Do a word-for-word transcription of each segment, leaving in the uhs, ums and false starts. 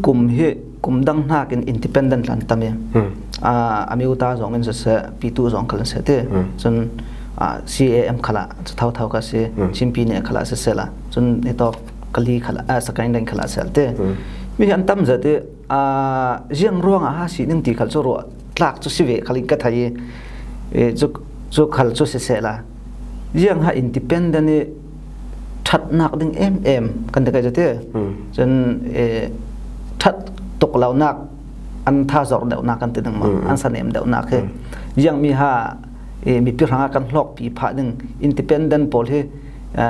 kum hi kum dang hnakin independent tla an tam i. Hmm. A, a MUTA zong in sese, P two zong khal an si ti. Hmm. Cun, a, C A M khalah, cu thotho kha si, hmm, Chinpi ne khalah sese la. Cun hitawk Kali khalah, a, Sakaing Deng khalah sel ti. Hmm. Mi hi an tam zet i, a, ziang ruangah ha si ning ti khal cu ruah tlak cu si ve khal in ka thei i, e, cu, cu khal cu siseh la, ziang ha independent i ṭhatnak ding em em kan ti kai cu ti. Hmm. Cun, e, ṭhat tuk lonak, an tha zor deuhnak kan ti ding maw? Hmm. An sanem deuhnak hi. Hmm. Ziang mi ha, e, mipi hrangah kan hlawkpi phah ding independent pawl hi, e,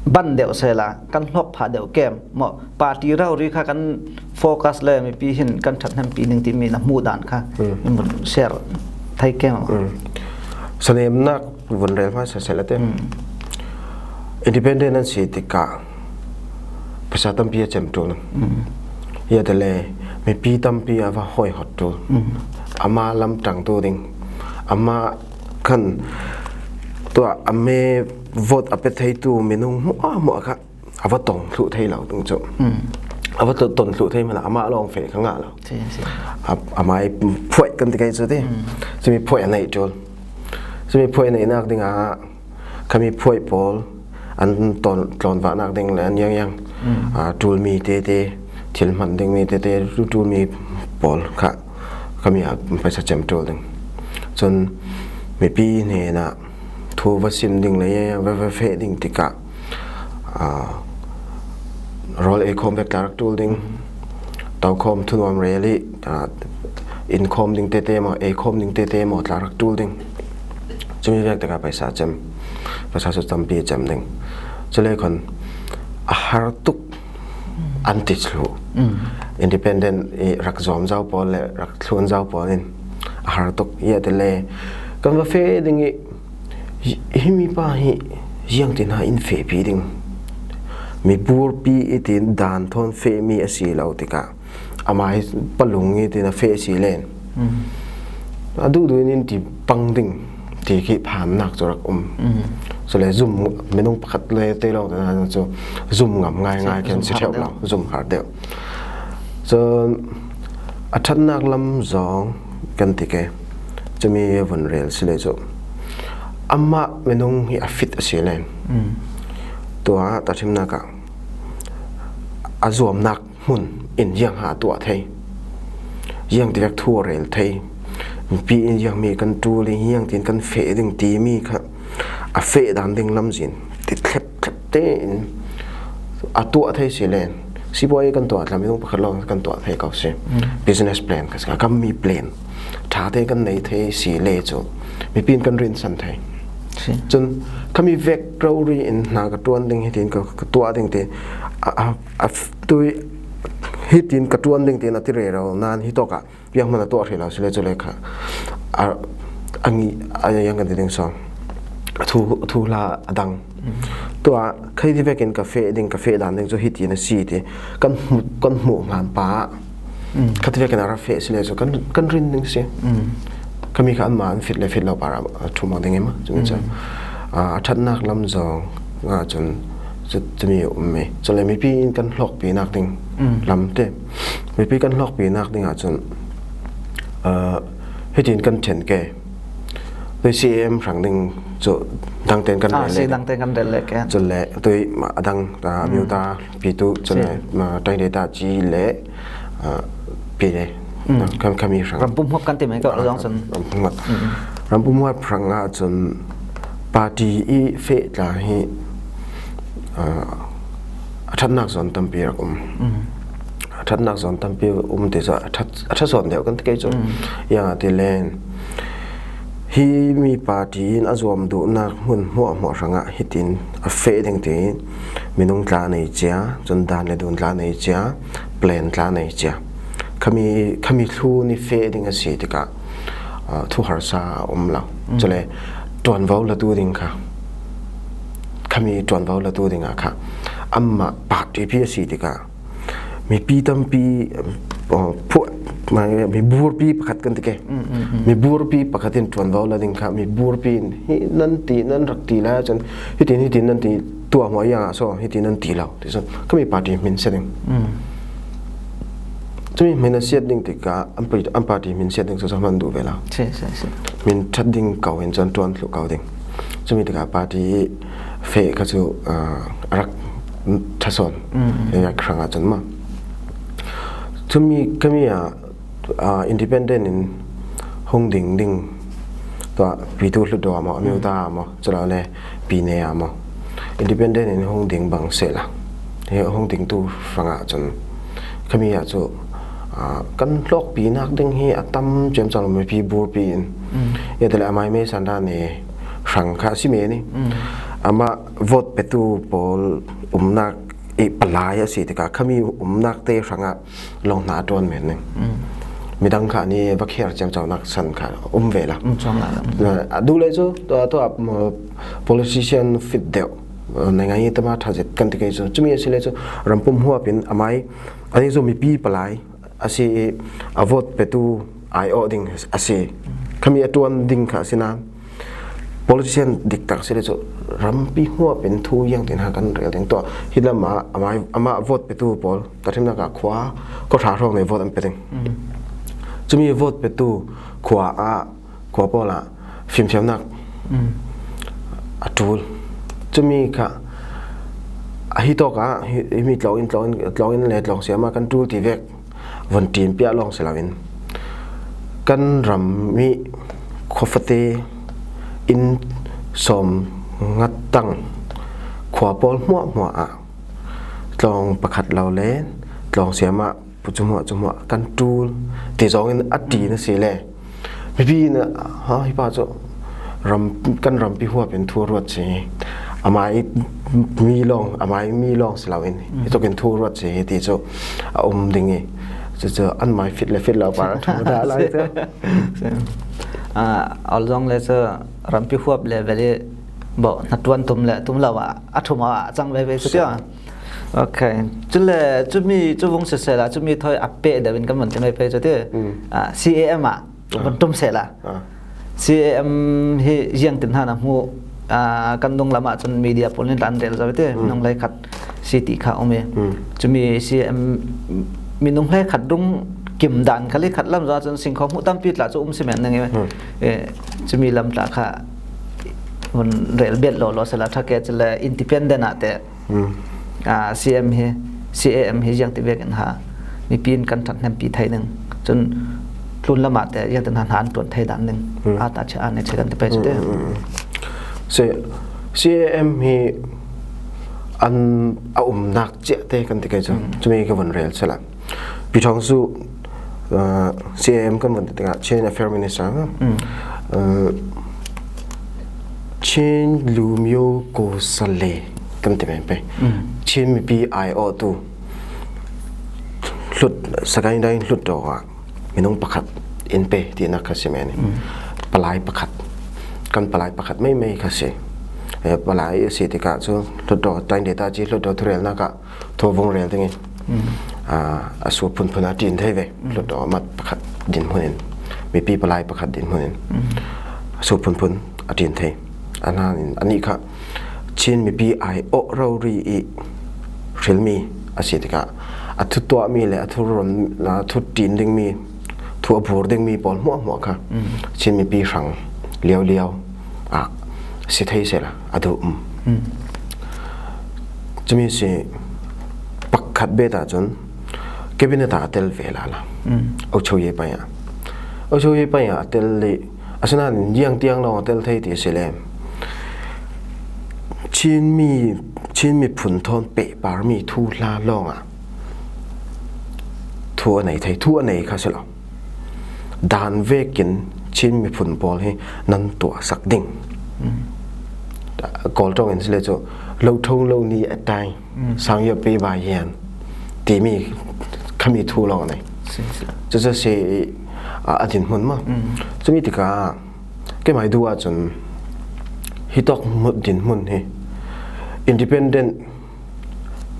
ban deuh seh la, kan hlawk phah deuh kem maw? Party rori kha kan focus le mipi hin kan ṭhathnempi ning timi na hmuh dan kha, hmm, in vun share thei kem maw? Hmm. Sanemnak vun rel hmasa seh la te. Hmm. Independent an si tikah phaisa tampi a cem ṭul. Hmm. Ziate le mipi tampi a va hoi hot ṭul. Hmm. Amah lam ṭangtu ding. Amah khan tuah a me vote a pe theitu minung hmuahhmuah kha a va ton thluh thei lo ding cu. Hmm. A va ton, ton thluh thei hmanh ah amah lawng feh kha ngah lo. Si, si. A, amah i phuaih kan ti kai cu ti. Hmm. Cumi phuaih a neih ṭul. Cumi phuaih neihnak dingah khami phuaih pawl an ton, tlawnvahnak ding le an ziangziang, hmm, a, ṭulmi tete, thil hman dingmi tete, ṭulmi pawl kha khami ah phaisa cem ṭul ding. Cun mipi hnenah thu va sim ding le va, va feh ding tikah, aa, rawl ei khawm vek tla rak ṭul ding, tokhawm thunuam rel i, aa, in khawm ding tete maw, ei khawm ding tete maw tla rak ṭul ding. Cumi vek tikah phaisa cem, phaisa cu tampi cem ding. Cule khon a har tuk an ti thluh. Mm. Independent i rak zuam zau pawl le rak thlun zau pawl in a har tuk. Ziate le kan va feh ding i, hi, himi pa hi ziangtin ha in fehpi ding? Mi burpi i tin dan thawn fehmi a si lo tikah amah hi palung i tin a feh si len. Mm. A duhduh in in ti pang ding ti khi phannak cu rak um. Mm. Cule zum minung pakhat le te lawng te hna cu zum ngam ngaingai khin si ṭheuh lo, zum har deuh. Cun a ṭhatnak lam zong kan ti ke, cumi vun rel si le cu amah minung hi a fit a si len. Mm. Tuah tahṭhimnak ah a zuamnak hmun in ziang ha a tuah thei, ziang tivek thu a rel thei, mipi in ziangmi kan ṭul i ziangtin kan feh ding timi kha a feh dan ding lamzin ti thlep thlep tein a tuah thei si len. Sipuai kan tuah tla, minung pakhat lawng kan tuah thei ko si. Mm. Business plan kha si, kan mi plan ṭha te kan nei thei si le cu mipi in kan rinsan thei. Si. Cun khami vek rori in hna ka ṭuan ding hitin ka, ka tuah ding ti a, a, a f-, tui hitin ka ṭuan ding tin a ti rero nain hitawk ah piak hmanh a tuah hrih lo si le cu le kha a, a ngi, a yang kan ti ding sawn a thu, a thu hla a dang. Mm. Tuah khaiti vekin ka feh ding, ka feh dan ding cu hitin a si ti kan hmu, kan hmuh hlan pa ah, mm, khatvek in a rak feh si le cu kan, kan rin ding si. Mm. Khami kha anmah an fit le fit lo par ah a ṭhumang ding i mah. Cumi cu, mm, a, a ṭhatnak lam zong ah cun cu, cumi a um i. Cule mipi in kan hlawkpinak ding, mm, lam te. Mipi kan hlawkpinak ding ah cun, a, hitin kan ṭhen ke. Tui C A M hrang ding cu dangtein kan, ah, rel si, leh, dangtein kan rel leh ke. Cule tui a dang, a, mm, MUTA, P two, cun, si, ma, Taing Data ci le, ah, P D. Mm. Ah, kham, khami hrang. Rampum huap kan ti mai ko, ah, zong cun. Rampum huap. Mm. Rampum huap hrang ah cun party i feh tla hi, ah, a ṭhatnak zawn tampi rak um. Mm. A ṭhatnak zawn tampi um ti cu a ṭhat, a ṭha sawn deuh kan ti kei cu. Mm. Ziangahtile himi party in a zuam duhnak hmun hmuahhmuah hrangah hitin a feh ding tiin minung tla nei cia, cun dan le dun tla nei cia, plan tla nei cia. Khami, khami thlun i feh ding a si tikah, ah, thuharsa a um lo. Mm. Cule ṭuanvo latu ding kha, khami ṭuanvo latu dingah kha amah party pi a si tikah mipi tampi, uh, phu-, mi burpi pakhat kan ti ke. Mm, mm, mm. Mi burpi pakhat in ṭuanvo la ding kha, mi burpi in hi nan ti, nan rak ti lai cun, hitin, hitin nan ti, tuah hmuah ziangah so, hitin nan ti lo. Ti cun, khami party hmin si ding. Mm. Cumi hmin a siat ding tikah an party, an party hmin siat ding cu zohman duh ve lo. Si, si, si. Hmin ṭhat ding ko in cun ṭuan thluh ko ding. Cumi tikah party feh kha cu, ah, a rak ṭha sawn. Mm, mm. Rak hrang ahcun maw. Cumi, khami ah, ah, independent in hung ding ding tuah pitu hluttaw ah maw, a miuta ah maw, culole pine ah maw, independent in hung ding bang sehla, hi hung dingtu hrangah cun khami ah cu, ah, kan hlawkpinak ding hi a tam ciamco lo, mipi burpi in. Mm. Yatele amai mei sandan i hrang kha a si men i. Mm. Amah vote petu pawl umnak i palai a si tikah khami umnak te hrangah lawng hna a ṭuan men ning. Mm. Midang kha nih va kher ciamconak san kha um ve la. Um cuang la. Na, a duh le cu, tua, tua, um, politician fit deuh, uh, naingai tama ṭha zet kan ti kei cu. Cumi a si le cu rampum huap in amai, a nih cu mipi palai a si i a vote petu aiawh ding a si. Khami a ṭuan ding kha a si nain politician diktak si le cu rampi huap in thu ziangtin ha kan rel ding tuah. Hi lam ah amai, amah vote petu pawl tahṭhimnak ah khua, khuahra hrawng nih vote an pe ding. Mm. Cumi vote petu khua ah, khua pawl ah fimfiamnak, mm, a ṭul. Cumi kha a hi tawk ah, hi, himi tlawng in, tlawng in, tlawng in le tlawng siam ah kan ṭul ti vek vun ṭinpiak lawng si loin, kan ram i khuafate in sawm ngat tang khua pawl hmuahhmuah ah tlawng pakhat lo le tlawng siam ah pu cu hmuah cu hmuah kan ṭul ti zong in a ṭin a si le, mipi in, ha, hi pa cu ram, kan rampi huap in thu a ruat si hi. Amai mi lawng, amai mi lawng si loin, mm, hi tuk in thu a ruat si hi ti cu a um ding i, cucu an mai fit le fit lo pa a ṭhu dah lai cu. Si. Ah, awl zong le cu rampi huap le veli bo hnaṭuan tum le tum lo ah a ṭhum ah a cang veve cu si. Tiah. Ok. Cule cumi cu vung sisehla, cumi thawi a peh deuh in kan vun ti mai pei cu ti. Mm. Ah, C A M ah, ah, vun ṭum sehla. Ah. C A M hi ziangtin hna na hmuh, ah, kan dunglam ah cun media pawl nih tla an rel zo ti. Mm. Minung hleikhat si ti kha um i. Mm. Cumi C A M minung hleikhat dung kim dan kha hleikhat lam zong ah cun singkhaw hmuh tampi tla cu um si men ning i. Mm. Eh, cumi lam tla kha vun rel bet law law sehla, ṭha ke cule independent ah te. Hmm. Ah, C M hi, C A M hi ziangti vekin ha mipi in kan ṭhathnempi thei ning. Cun tlunlam ah te ziangtin ha hna an ṭuan thei dan ning. Hmm. Aa ta che, aa ne che kan ti pei cu te. Hmm, hmm, hmm. Si, C A M hi an a umnak cia te kan ti kei cu. Hmm. Cumi ka vun rel sehla. Pi Thawng Su, uh, C A M kan vun ti tikah Chin Affairs Minister, mm, uh, Chin Lumyo Kosale kan ti men pei. Mm. Chin mipi aiawhtu hlut, Sagaing District hlut dawh ah minung pakhat in pe tinak kha si men. Mm. Palai pakhat, kan palai pakhat meimei kha si. Eh, palai a si tikah cu hlut dawh, tain data ci hlut dawh thurelnak ah thu a vung rel ding i, mm, aa, a sual phunphun a ṭin thei ve. Mm. Hlut dawh mat pakhat dinhmun in, mipi palai pakhat dinhmun in, mm, a sual phunphun a ṭin thei. A hna in, anih kha Chin mipi aiawh rori i hrilmi a si tikah a thu tuahmi le a thu ron, a thu ṭin dingmi, thu a bur dingmi pawl hmuahhmuah kha, mm, Chin mipi hrang liauliau ah si thei sehla a duh. Mm. Mm. Cumi si pakhat bet ahcun cabinet ah a tel ve lala. Mm. Ocho ye pai ah. Ocho ye pai ah a tel le, asinain ziang tiang lawng a tel thei ti si le. Chin mi, Chin miphun thawn pehparmi thuhla lawng ah thu a nei thei, thu a nei kha si lo. Dan vekin Chin miphun pawl hi nan tuahsak ding. Mm. Kawl ṭawng in si le cu, lo ṭhong lo ni a tai, mm, sang yo pe ba yan timi khami thu lawng a nei. Si, si. Cucu si, a, a dinhmun maw. Mm. Cumi tikah keimah duh ahcun hi tawk hmuh dinhmun hi independent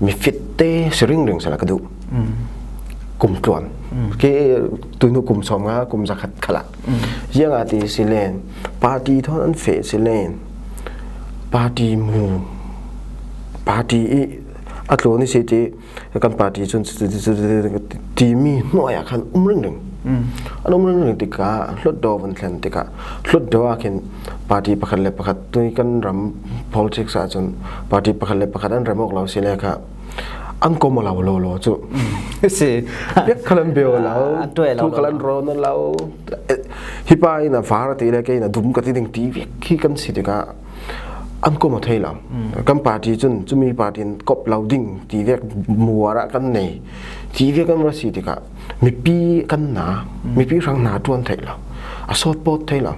mi fit te si ringring sehla ka duh. Mm. Kum tluan. Mm. Ke tuihnu kum sawmnga, kum zakhat khalah. Mm. Ziangah ti si len, party thawn an feh si len, party mu, party i A tlun i si ti, kan party cun timi hnuaiah khan um ringring. An um ringring tikah Hluttaw vun thlen tikah Hluttaw ah khin party pakhat le pakhat, tui kan ram politics ah cun party pakhat le pakhat an rem awk lo si le kha an kom lo lo lo cu. Si. Biak khal an bia lo, an tuai lo thu khal lo. An rawn lo. Hi pa in a var ti le kei in a dum ka ti ding ti vek khi kan si tikah an kom thei lo. Kan party cun cumi party in kop lo ding ti vek muar ah kan nei ti vek kan va si tikah mipi kan hna, mipi hrang hna tuan thei lo, a sawt pawt thei lo.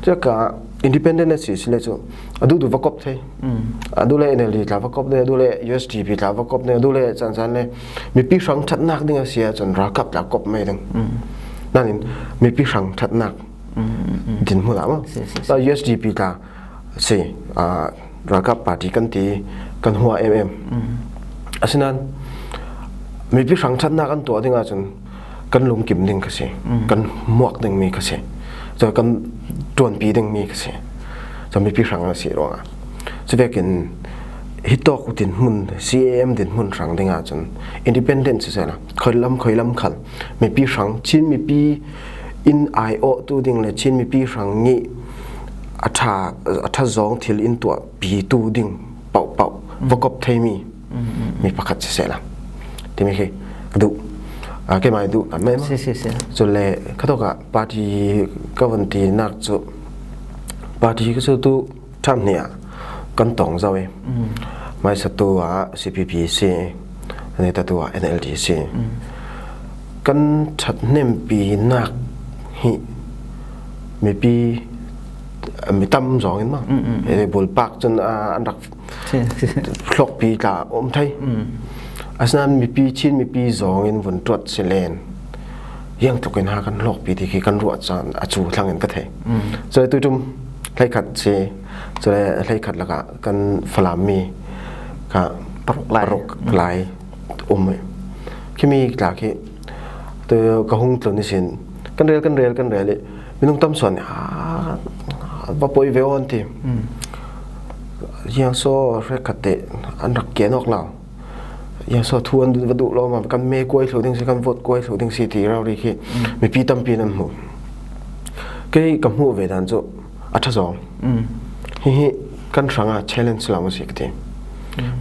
Caka independent a si si le cu a duhduh va kop thei. A duh le N L D tla va kop ding, a duh le U S D P tla va kop ding, a duh le caan caan le mipi hrang ṭhatnak ding a si ahcun ralkap tla kop mai ding. Nain mipi hrang ṭhatnak dinhmun ah maw? Si, si, si. U S D P tla si, aa, ralkap party kan ti, kan hua em em. Asinain mipi hrang ṭhatnak an tuah ding ahcun kan lungkim ding kha si, kan muak dingmi kha si, cun kan ṭuanpi dingmi kha si, cun mipi hrang a si ruangah. Cuvekin hitawk dinhmun, C A M dinhmun hrang ding ahcun independent sisehla, khoilam, khoilam khal mipi hrang, Chin mipi in aiawhtu ding le Chin mipi hrang nih a ṭha, a ṭha zawng thil in tuahpitu ding paohpaoh va kop theimi mi pakhat sisehla timi khi ka duh. Aa, keimah i duh tam mai maw? Si, si, si. Cule khatawkah party ka vun tinak cu, party ka cu tu ṭham hnih ah kan tong zo i, hmaisatu ah C P P si, nitatu ah N L D si. Kan ṭhathnempinak hi mipi, mi tam zawng in maw? Bulpak cun, aa, an rak hlawkpi tla um thei. Asinain mipi, Chin mipi zawng in vun ṭuat si len, ziangtluk in ha kan hlawkpi ti khi kan ruah caan a cu thlang in ka thei. Cule tuiṭum hleikhat si, cule hleikhat lakah kan Falam mi kha paruk lai um i, khimi tla khi tu ka hung tlun ihsin kan rel, kan rel, kan rel i minung tam suan i, aa, va poi ve awn ti. Ziangso hrekkhat te an rak ken awk lo. Ziangso thu an va duh lo, ma kan me kuai thluh ding si, kan vote kuai thluh ding si ti rori khi mipi tampi nan hmu. Kei ka hmuh ve dan cu a ṭha zawng. Hihi kan hrangah challenge lo a si ka ti.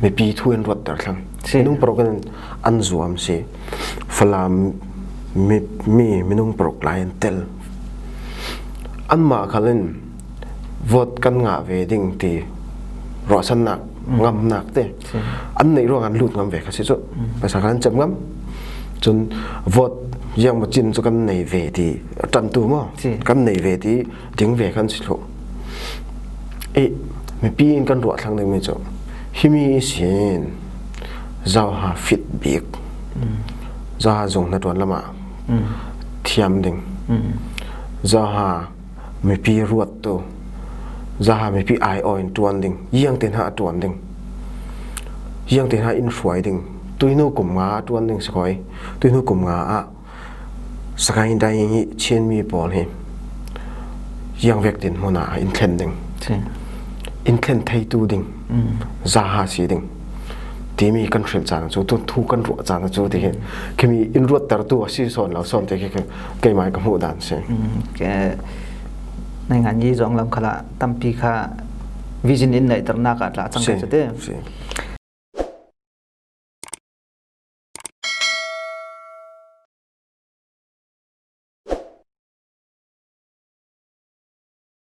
Mipi thu in ruatter thlang. Si. Minung paruk in an zuam si. Falam mi, mi minung paruk lai an tel. Anmah khal in vote kan ngah ve ding ti ruahsannak, ngamnak te an neih ruangah an lut ngam ve kha si cu. Pasa kha an cem ngam. Cun vote ziangmacin cu kan nei ve ti, ṭantu maw? Si. Kan nei ve ti ding ve kan si thluh. I mipi in kan ruah thlang dingmi cu himi ihsin Zoha fit bik, Zoha zung hnaṭuan lamah thiam ding, Zoha mipi ruattu, Zoha mipi aiawh in ṭuan ding, ziangte hna a ṭuan ding, ziangte hna in hruai ding, tuihnu kum nga a ṭuan ding si khawi, tuihnu kum nga ah Sagaing Daing hi Chinmi pawl hi ziangvek dinhmun ah in thlen ding, in thlen theitu ding, Zoha si ding timi kan hrilh caan cu, tu thu kan ruah caan cu ti hi, khimi in ruattertu a si sawn lo sawn ti khi keimah ka hmuh dan si. Naingan yi zong lam khalah tampi kha vision in neihternak ah tla cang si, ka si ti.